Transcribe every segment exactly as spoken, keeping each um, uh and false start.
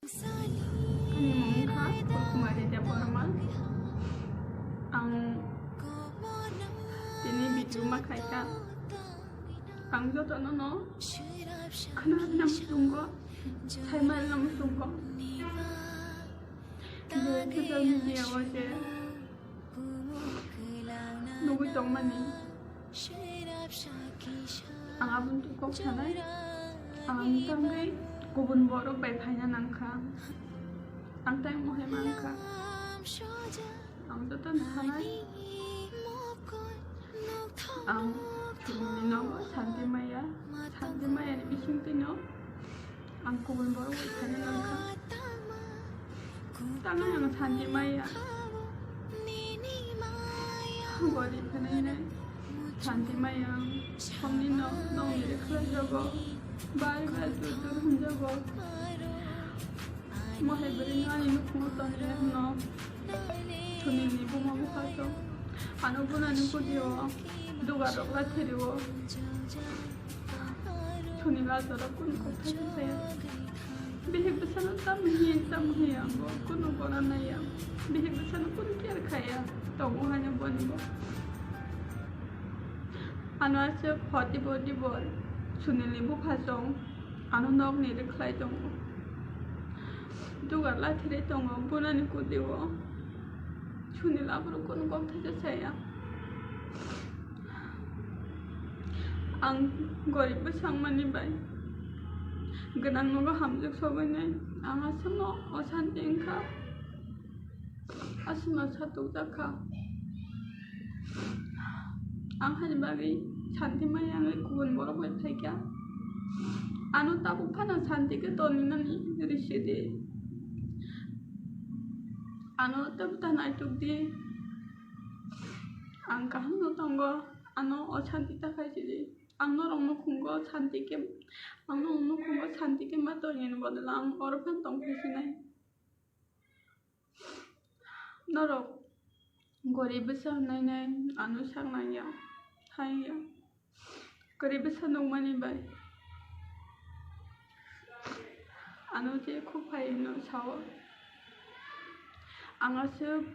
Ani mung wngkha Kumari Debbarma. Ang tini video ma khaikha. Ang jotono no khna rwna muchungo, sai ma rwna muchungo. Je social media o je nugwi tongmani. Ang aboni kok sanai, ang tangwi kubun borok bai phaina nangkha, ang tai mohai mankha. Ang jotono sanai, ang chwngni nogo santi maya, santi mayani bisingtwino ang kubun borok bai thani mankha. Tamo ang santi maya. Gorib hwnwi nai santi maya ang. Somni no nongni rwkhlai jago. Bai bai dur dur hwnjago. Mohai bwrwi no ani nukhungo tonwi hwno. Sunilni buma bupha song. Ano bunani kudio dugar rok la thirio. Sunil aswk rok kunu kok thai saya. Bihik bwsano tamo hiya, tamo hiya, bo kunu gora naiya. Bihik bwsano kunu care khaiya, tongo haino boni bo. Ano aswk hor dibor dibor Sunilni bupha song ano nokni rwkhlai tongo. Dugar lathirwi tongo bunani kudio. Sunil aphuru kunu kok thaisa saya. Ang gorib bwsangmani bai gwnang nogo hamjwk sogwinai ang aswkno osanti wngkha, aswkno satukjak kha. Ang hani bagwi santi maya wngwi kubun borok bai phaikha. Ano tabuk phano santi khe tongwinani risi di. Ano tabuk ta naituk di. Ang kaham no tongo, ano osanti ta khai sidi. Ang norok nukhungo santi khe, ang norok nukhungo santi khe ma tongni bodol ang oro phan tong phai sinai. Norok gorib bwsa hwnwi nai ano sak nangya, haiya. Kwrwi bwsa nukmani bai ano je khuk phai hwnwi sao. Ang aswk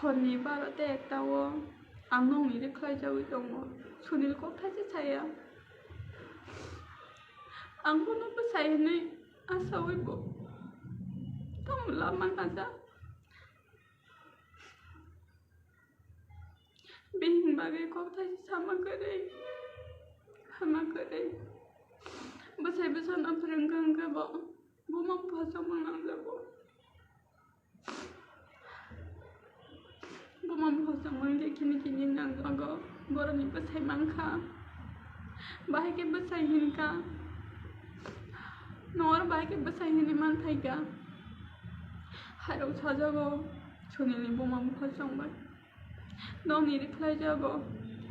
horni barota ekta o ang nokni rwkhlai jagwi tongo. Sunil kok thaisa saya. Ang bono bwsai hwnwi asaui bo tamo lama kaja. Bihing bagwi kok thaisa sama kwrwi, hama kwrwi. Bwsai bwsano phwrwngkha hwnkhe bo buma bupha chongma nangjago. Buma bupha chongma wngkhe kini kini nangjago. Borokni bwsai mankha. Bahai khe bwsai hinkha. Nor bahai khe bwsai hinwi manthaikha. Hairok sajago Sunilni buma bupha chongbai. Nokni rwkhlai jago.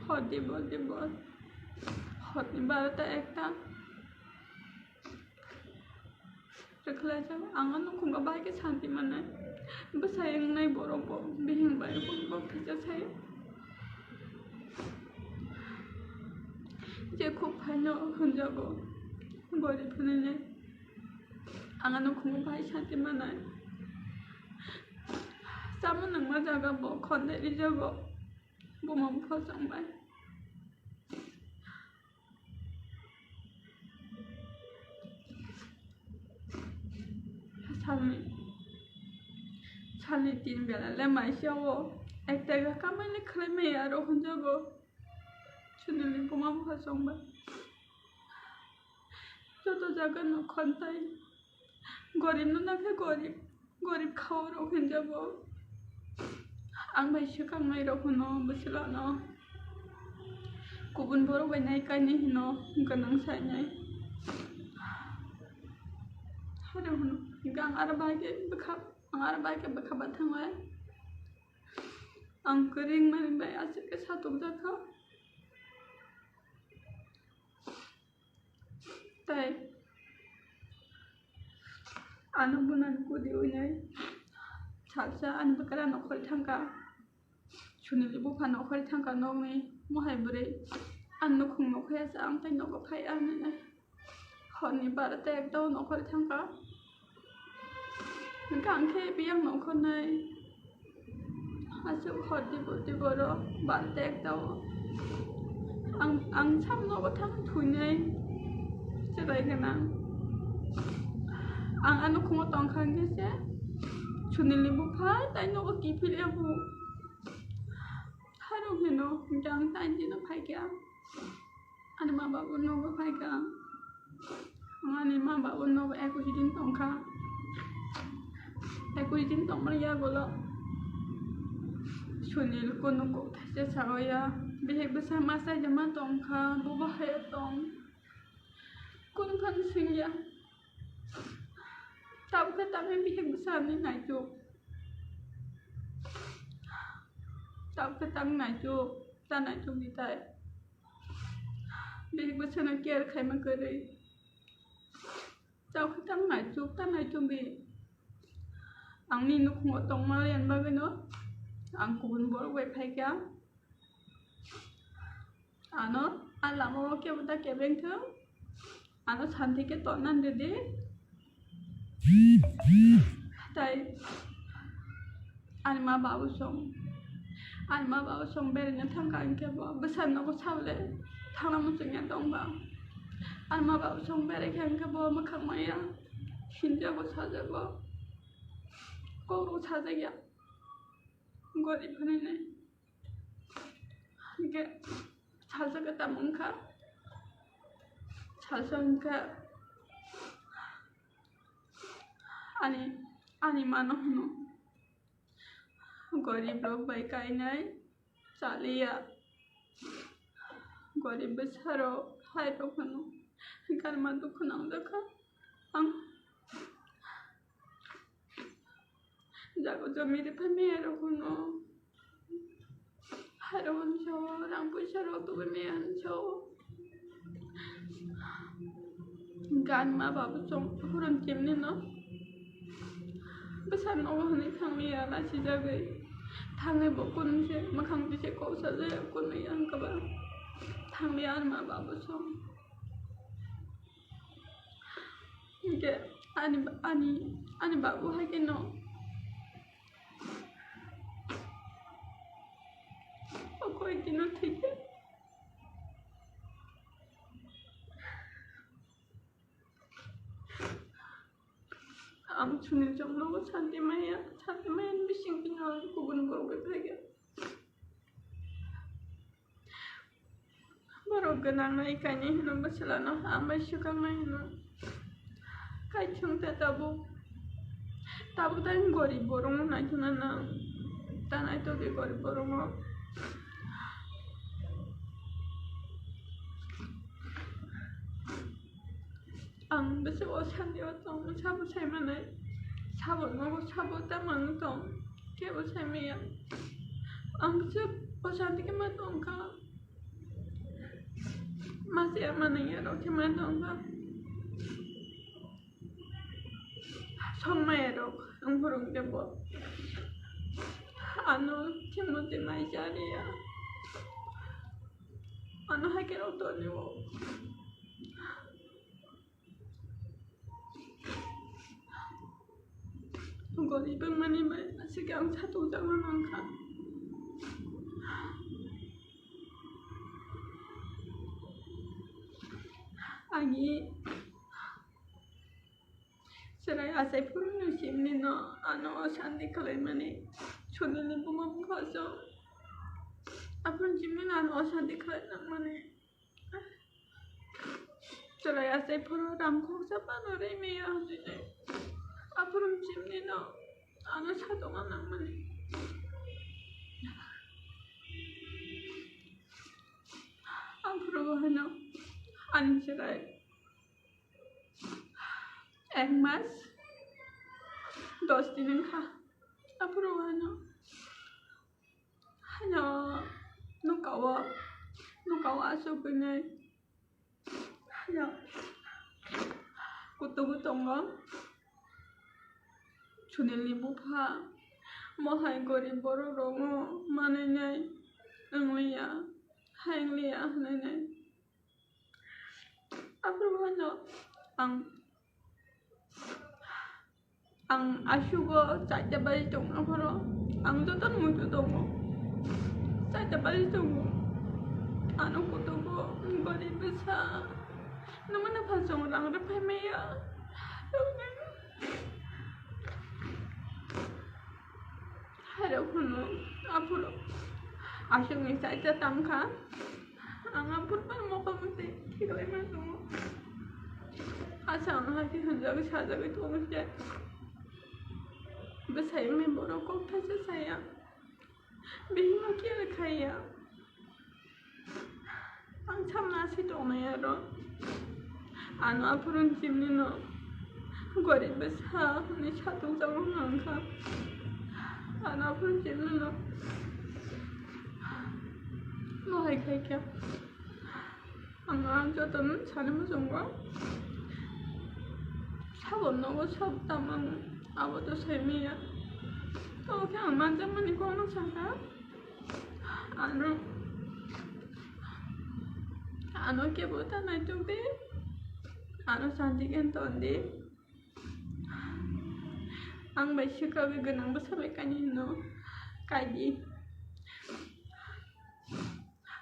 Hor dibor dibor. Horni barota ekta. Rwkhlai jago. Ang o nukhungo bahai khe santi mannai. Bwsai wngnai borok bo. Bihing bai bo, bo kisa sai. Je khuk phaino hwnjago. Gorib hwnwi nai. Ang ano khungo bahai santi manai. Chama nangma jaga bo khonde rijago. Buma bupha chongbai. Salni, salni tin bela le maisa o. Ek tega kamai le khlai maya aro hwnjago. Sunilni buma bupha chongbai. Joto jaga no khontai. Gorib no nakhe gorib, gorib khao rok hinjago. Ang bai swkang nai rok hwno bwswlano. Kubun borok bai nai kainwi hwno gwnang sainai. Hare hwno, ang aro bai khe bwkha, ang aro bai khe bwkha bathang bai. Ang kwrwng mani bai aswk khe satok jakha. Tai ano bunani kudi winai salsa ani bwkra nokhor thangka. Sunili bupha nokhor thangka nokni mohai bwrwi. Ang nukhung nokhor ya sa ang tai nogo phai ani nai. Horni barota ekta o nokhor thangka. Hwnkhe biyang nongkhornai aswk hor dibo dibo rok bal tek tao. Ang, ang samno bo thang thwinai chwrai gwnang. Ang a nukhungo tongkha hwnkhe se Sunilni bupha tai nogo kiphilya bo. Harok hino hwnkhe ang tai dino phaikha. Ani ma babu nogo phaikha. Ani ma babu nogo ekwis din tongkha. Ekwis din tongmani yagulo Sunil kunu kok thaisa saoya. Bihik bwsa ma chaijama tongkha, bobo haya tong. Kunu phano swngya. Tabukhe tamni bihik bwsani naituk. Tabukhe tang naituk, ta naituk ni tai. Bihik bwsano care khaima kwrwi. Tabukhe tang naituk, ta naituk di. Ang nini nukhungo tongma liyan bagwino ang kubun borok bai phaikha. Ano a lama o kebo da kebeng thung, ano santi khe tonna rwdi. Tai ani ma babu song, ani ma babu song beraina thangkha hwnkhe bo bwsa nogo sabole thangna muchungya tongba. Ani ma babu song berai kha hwnkhe bo mwkhang maya sinjago sajago, kok rok sajakya gorib hwnwi nai. Hwnkhe salsa khe tamo wngkha, salsa wngkha ani, ani mano hwno gorib rok bai kainai chaliya, gorib bwsarok hai rok hwno hwnkhe ani ma dukhu nangjakha ang. Jago jomi rwphai maya rok hwno. Hairok hwnso, rang puisa rok tubui maya hwnso. Gan ma babu chong huron chimni no. Bwsa nogo hwnwi thanglia lachijagwi. Thangwi bo kunse, mwkhang tise kok sajaya kunwi ang kwbang. Thanglia ani ma babu chong. Hwnkhe ani, ani, ani babu hai kheno o koi dino thwikhe ang Sunil chwngno santi maya, santi maya ni bising tino ang kubun borok bai phaikha. Borok gwnang nai kainwi hino bwswlano hambai swkang nai hino. Kaithung ta tabuk, tabuk ta gorib borok no naithokna nang. Ta naithok di gorib borok no. Ang bwswk o santi o tong, sabo sai manai, sabo nogo sabo tamo wng tong, kebo sai maya. Ang bwswk o santi khe ma tong kha, ma se manai ya rok khe ma tong kha. Song maya rok ang phurung khe bo ano thimo twi mai cha ri ya, ano hai khe rok toni o. Gorib wngmani bai aswk ang satung jagwi mankha. Ani chwrai achai phuru no chimni no ano o santi khlaimani, Sunilni buma bupha song aphuru chimni no ano o santi khlai nangmani. Chwrai achai phuru ram khoksa phano ri maya hwnwi aphuru chimni no ano satung nangmani. Aphuru bo hwno ani chwrai ek mas dos din wngkha. Aphuru bo hwno Hano nukao, nukao aswk hwnwi hano kutubu tongo. Sunilni bupha mohai gorib borok rokno manwi nai wngliya, hai wngliya hwnwi nai. Aphuru hano ang Ang asugo chaita baji tongna phoro ang joto muitu tongo. Chaita baji tongo. Ano kutugo gorib bwsa. Nwmano phasong rang rwphai maya. Hairok hwno aphuru aswkni chaita tangkha. Ang aphuru bai mokol mwtwi khiklai ma tongo. Asa ang hai khe hwnjagwi sajagwi tongo se. Bwsai wngni borok kok thaisa saya. Bihikno care khaiya. Ang samna si tongnai aro. Ano aphuru chimnino gorib bwsa hwnwi satung changma hwnkha. Ano aphuru chimnino mohai khaikha. Ang ang jotono sani muchungo sabo nogo sabo tamang abo to saimanya. Tamo khe ang manjakmani kokno sakha. Ano ano kebo ta naitok di. Ano santi khe ton di. Ang bai swkagwi gwnang bwsa bai kainwi hino kaidi.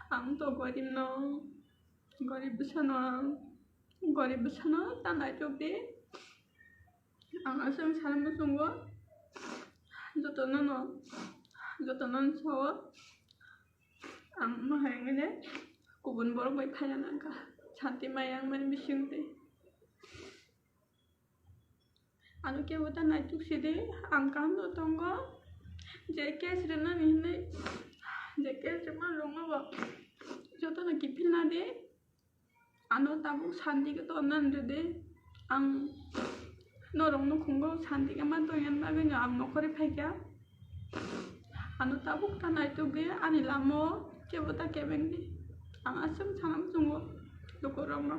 Ang to gorib no, gorib bwsano ang, gorib bwsano ta naitok di. Ang aswk sana muchungo jotono no, jotono no sao ang mohai wngwi le kubun borok bai phaina nangkha santi maya wngmani bisingtwi. Ano kebo ta naituk sidi, ang kaham no tongo. Je case rwnani hinwi, je case rwma rwma bo jotono kiphilna di. Ano tabuk santi khe tonnani rwdi. Ang norok nukhungo santi khe ma tongya bagwi no ang nokhorwi phaikha. Ano tabuk ta naitukgwi ani lama o kebo ta kebengdi. Ang aswk sana muchungo lukurokno.